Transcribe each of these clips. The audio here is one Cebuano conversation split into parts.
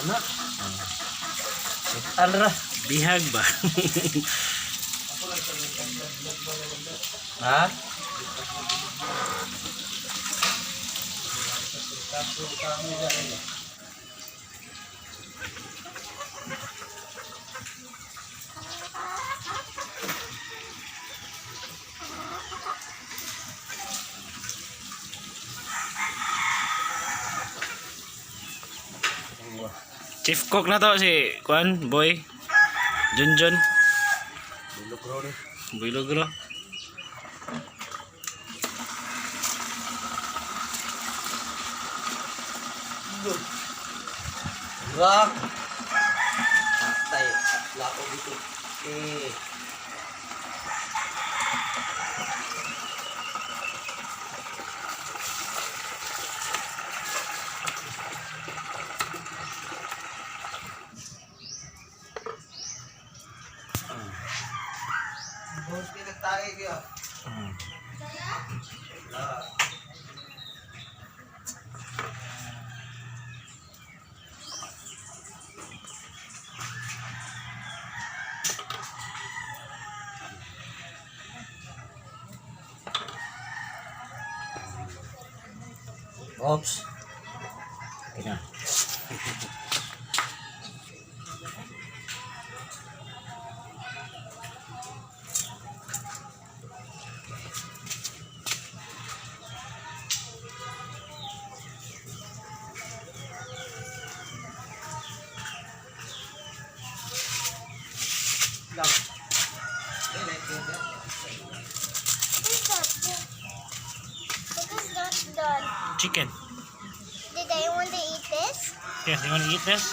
Ano? Alra. Bihag ba? Ha? Chief cook na to si Kuan, boy. Junjun. Bilog ni. Boy Logro. Rock. Patay. Lako dito. Eh. Oops. Okay na. What is that? What is that done? Chicken. Did I want to eat this? Yes, you want to eat this?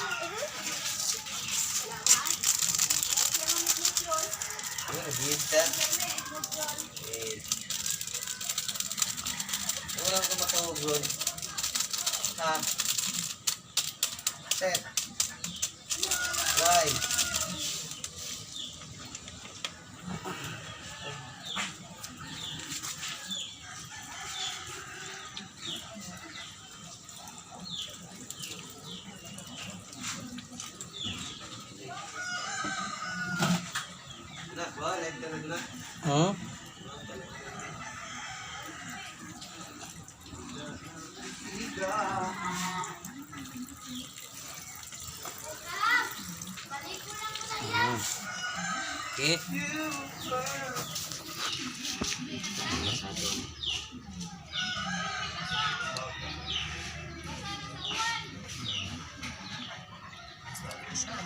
Mm-hmm. Walang kumatawag doon. Ha? Set. Why? Hmm? Okay.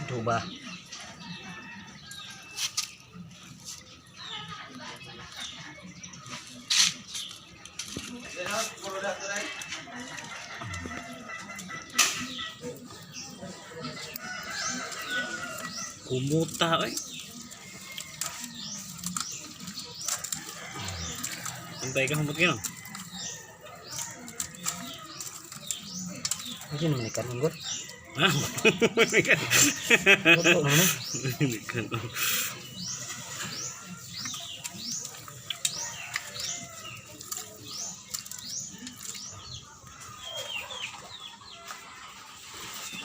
Duba. Kumuta oy. Antay ka humot gino. Hindi naman ikan inggot. Ha? Luto naman eh.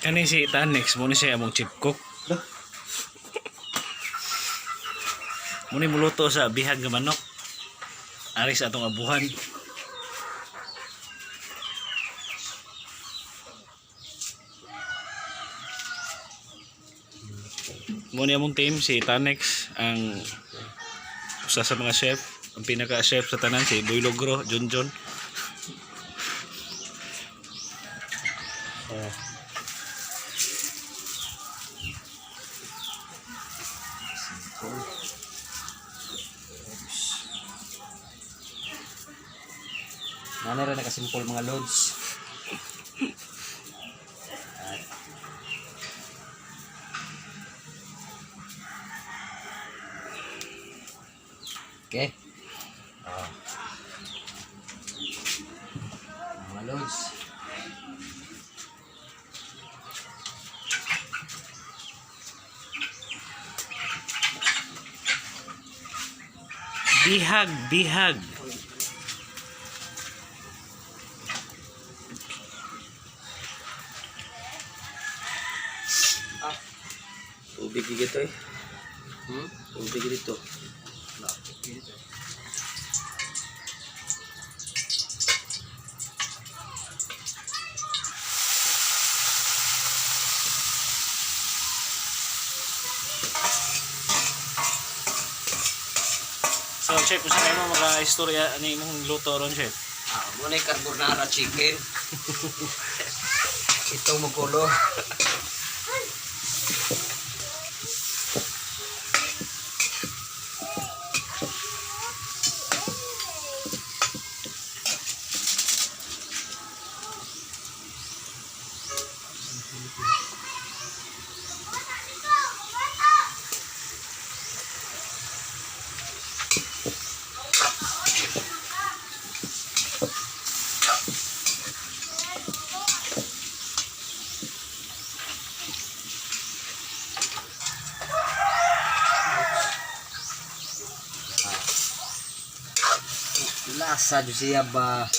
Kani si Tanex mo ni siya among chief cook. Mo ni muluto sa bihag nga manok. Ari sa atong abuhan. Mo ni among team si Tanex ang usa sa mga chef, ang pinaka-chef sa tanan si Boy Logro, Junjun. Eh. Nanay ra nakasimple mga loads. Okay. Ah. Mga loads. Bihag, bihag. Tubig gito eh. Hmm? Tubig dito. So, chef, kung sa mo mga istorya ani imong luto ron, chef? Ah, mo na yung carbonara chicken. Ito mo kulo. Lasa jud siya ba?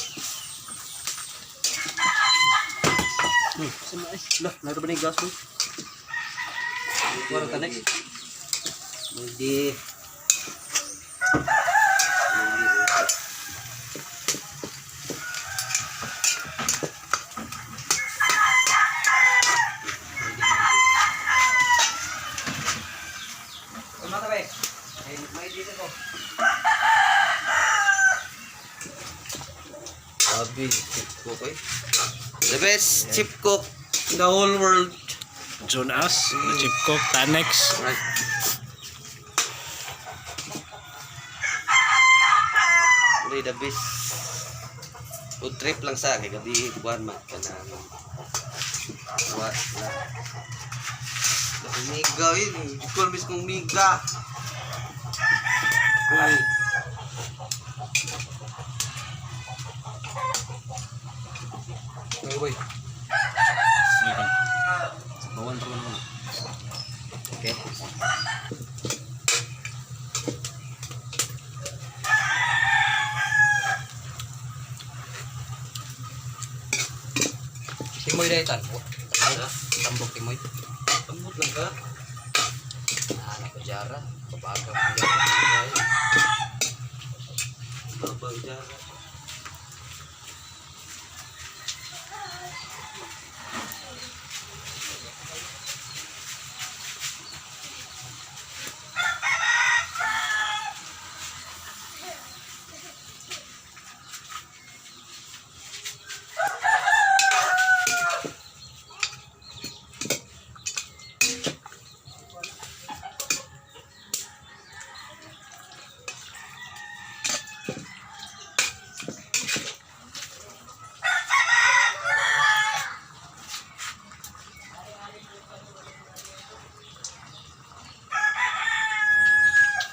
Sama eh. Lah, naroon ba na yung gas mo? Wala ka next. Hindi. Sabi, chip cook eh. The best chip cook in the whole world. John As, the chief cook, Tanex. Right. Uli, the best. Food trip lang sa kay gabi kuan man kanang wa na. Miga eh, di ko alam kung miga. Uy. Boy, boy. Bawan pa naman. Okay. Timoy dahil tan. Tambok timoy. Tambot lang ka. Ah, nako jara. Babaga ko jara. Babang jara.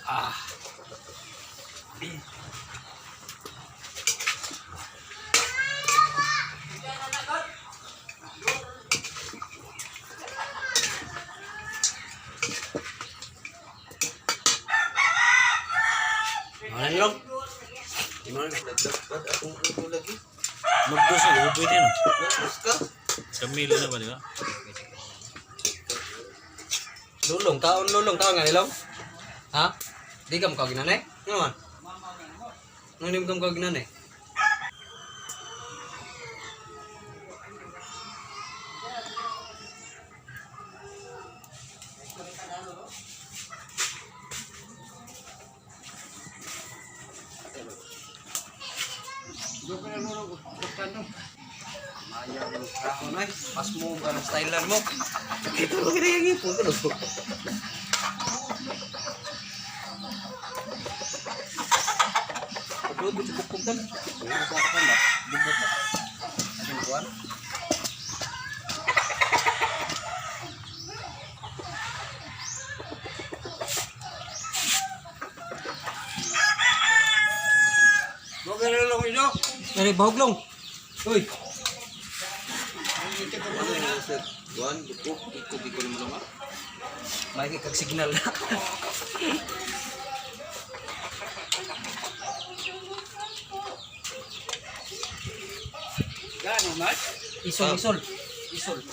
Ah. Ano lang? Nagdapat akong ulo lagi. Magdos na, pwede no? Nagdos ka? Kamilo na ba, di ba? Lulong, taon lulong, taon nga nilong. Ha? Di ka mukha ginanay? Ano man? Ano di ka mukha ginanay? Maya mo kaon ay, pas mo ang stylan mo. Ito lang kaya yung ipon ko. Pagod ko bukog tan. Sa kan ba? Dubot ba? Asin kuan. Dari bahuglong. Uy. Ano yung sir? Kuan, bukog, ikog, ikog naman lang. May kag signal na. Isol, isol. Isol.